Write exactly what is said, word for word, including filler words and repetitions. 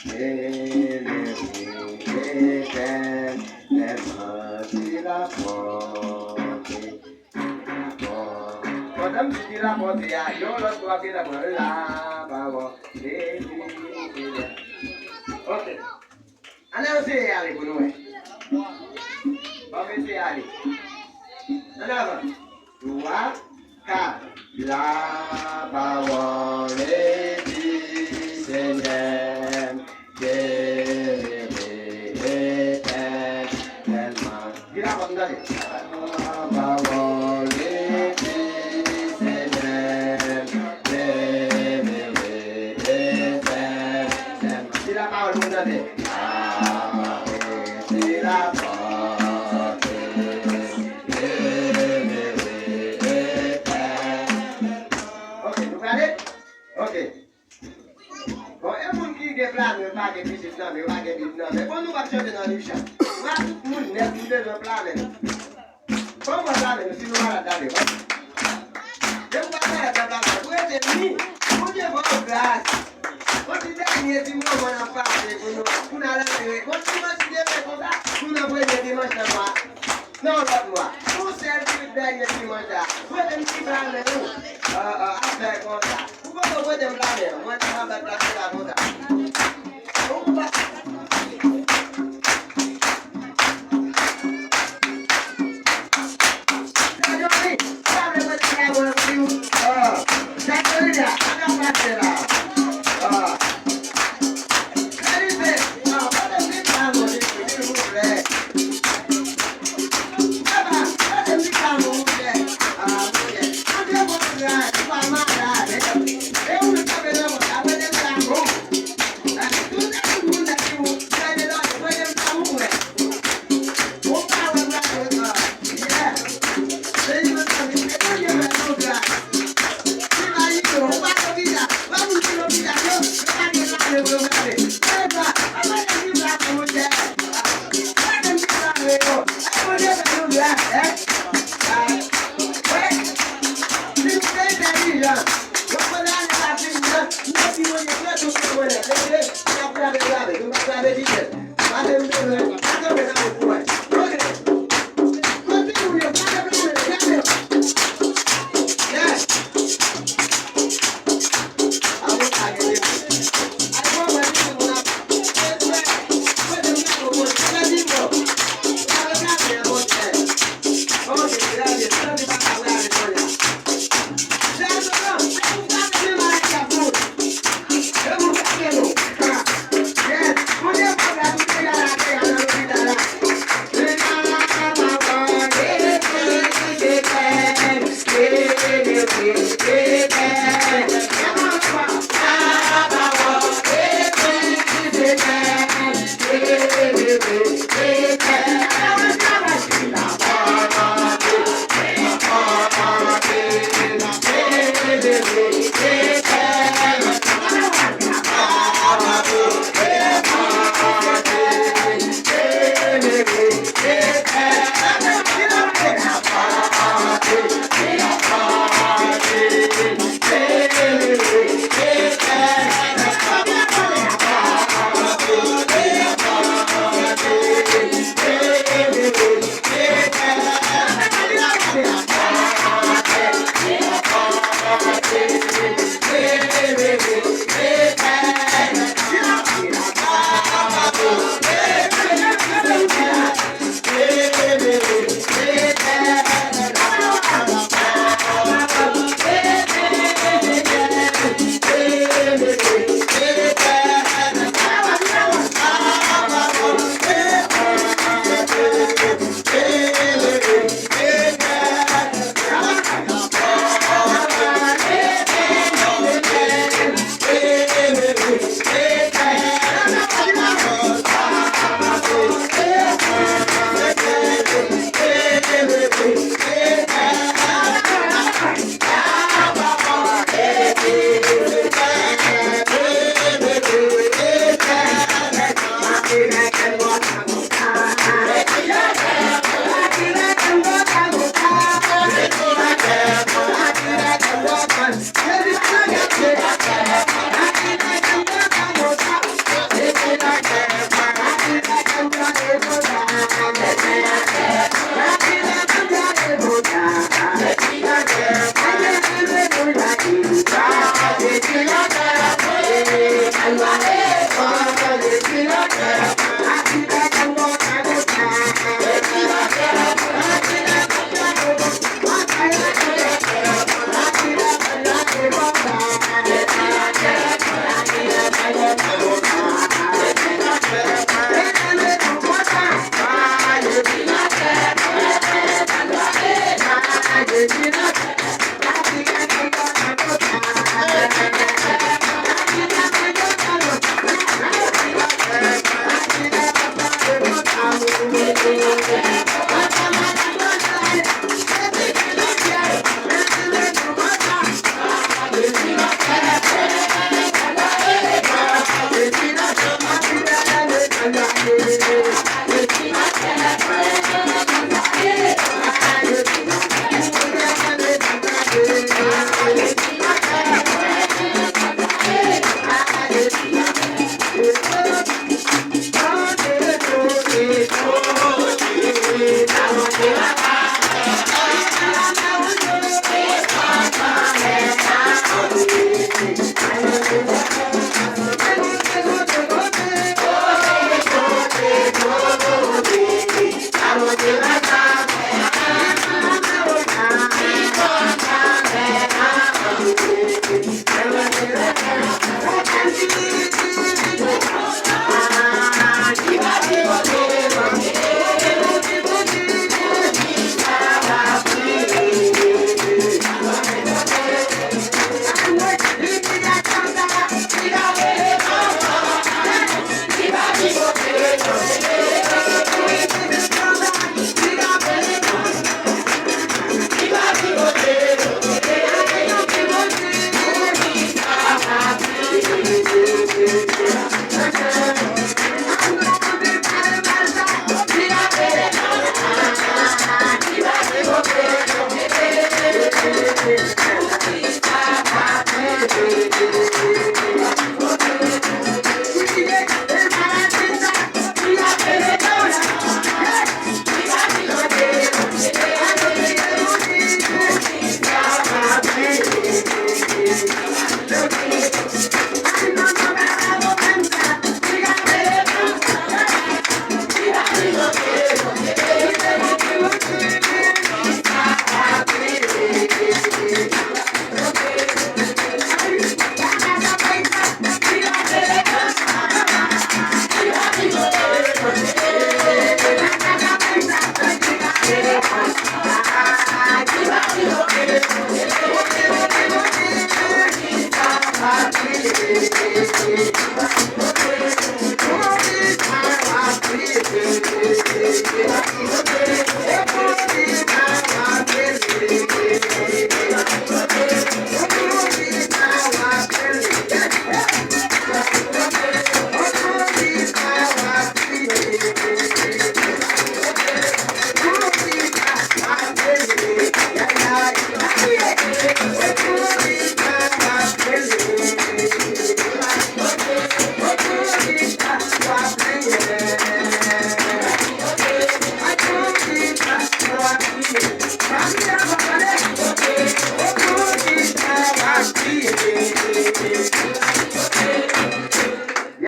Benediksyon, Senyè, Senyè, ki la pòte. Pandan m di ki la pòte a, yon lòt bò ap gentan pran la pawòl. Benediksyon. Ok. Ann eseye ale pou nou wè. Ann eseye ale. Ann avan. Twa, kat. La parole di Senyè, delivre etènèlman. Di la fò m tande. La parole di Senyè, delivre etènèlman. Di la pawòl pou m tande. Apresi la pòte, delivre etènèlman. Ok, nou prale? Ok. Bon, e moun ki gen flanè, pa gen pitit nan men, pa gen bib nan men. Bon, nou p ap chante nan liv chan. Mwen a tout moun nèt, nou bezwen flanè. Bon, mwen flanè, nou, si nou malad, gade, bon. Depi w pa malad, w ap flanè. Pou rete mi, Bondye ba w gras. Bon, ti dènye ti moman n ap pase pou nou, pou n al antere. Bon, dimanch ki demen konsa, nou nan premye dimanch nan mwa. Nan yon lòt mwa. Yon sèl ti dènye dimanch la. Prete m ti flanè ou. Ah, ah, ap fè konsa. Ou poko prete m flanè an. Mwen ta anba flanè la konsa. Ou pa. Sa Johnny, sa vle prete flanè an pou ou. Ah, sa Johnny la, sa k ap pase la? Ah. Felipe, ah, prete m ti flanè an, silvouplè. Papa, prete m ti flanè an, monchè. Ah, monchè. Antre pran gras, ou pa malad. E ou menm k ap nan pòt la, prete m flanè an. Ah, tout, tout moun nan ki ou, prete m flanè an, prete m flanè an, frè. Ou pa wè flanè an, yeah. Felipe, mezanmi, se Bondye fè nou gras. Imajine'w, ou pa lopital. Wè moun ki lopital yo, yo pa gen flanè pou yo prale. Epa, apa gen ti flanè, monchè? Apa gen ti flanè yo? Ay, Bondye fè nou gras, en? Ah, wi. Si nou te entèlijan, yo konn ale pa fini, non. Nou di Bondye, Bondye, Bondye, Bondye, n ap grave, grave, nou pa grave vitès. Pase m bezwen, pa tonbe nan wout mwen. Ok. Kote moun yo, pase flanè, gade yo. Yes.